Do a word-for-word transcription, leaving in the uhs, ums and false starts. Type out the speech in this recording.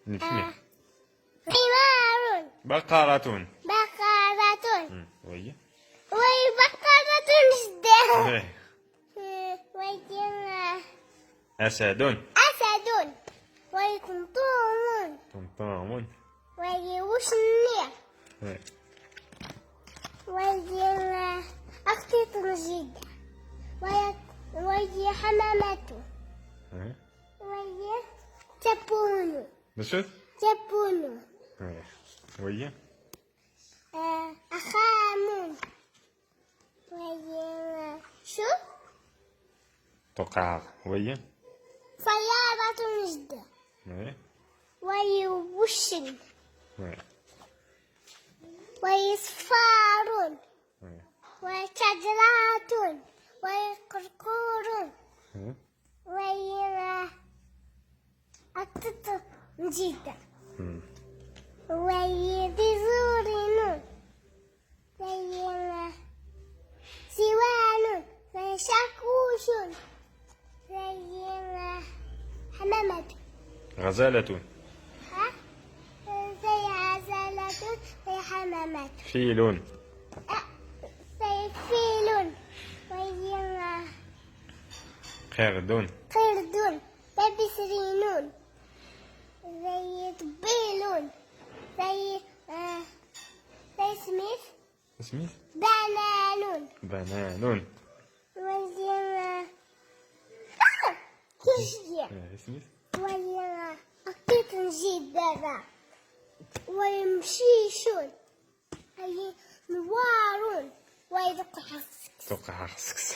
Nefni. حمار. بقرة. بقرة. مم. وي. وي بقرة جدة. إيه. وي أسد. أسد. وي طمطوم. طمطوم. وي وشني. إيه. وي أختي جدة. وي وي حمامة. إيه. وي تبون. بشوت؟ تبون. إيه. وي. آه، أخام. وي، آه، شو؟ تقعر. وي. سيارة جدة. إيه. وي وشن. إيه. وي صفار. إيه. وي شجرات. وي قرقور. إيه. وي، آه، أكتت جدة. مم. وي ديزورينون. وي سوانون. وي شاكوشون. وي حمامة. غزالة. ها؟ وي غزالة. وي حمامة. فيل. أ، وي فيل. وي قرد. قرد. وي بسرينون. وي طبيلون. وي، آه، وي سميث. اسمه؟ بنان. بنان. وي، آه، آه، كل شيء. إيه، اسمه؟ وي، آه، أكيد نجيب بابا. وي مشيشون. وي نوارون. وي دق حسكس. دق حسكس.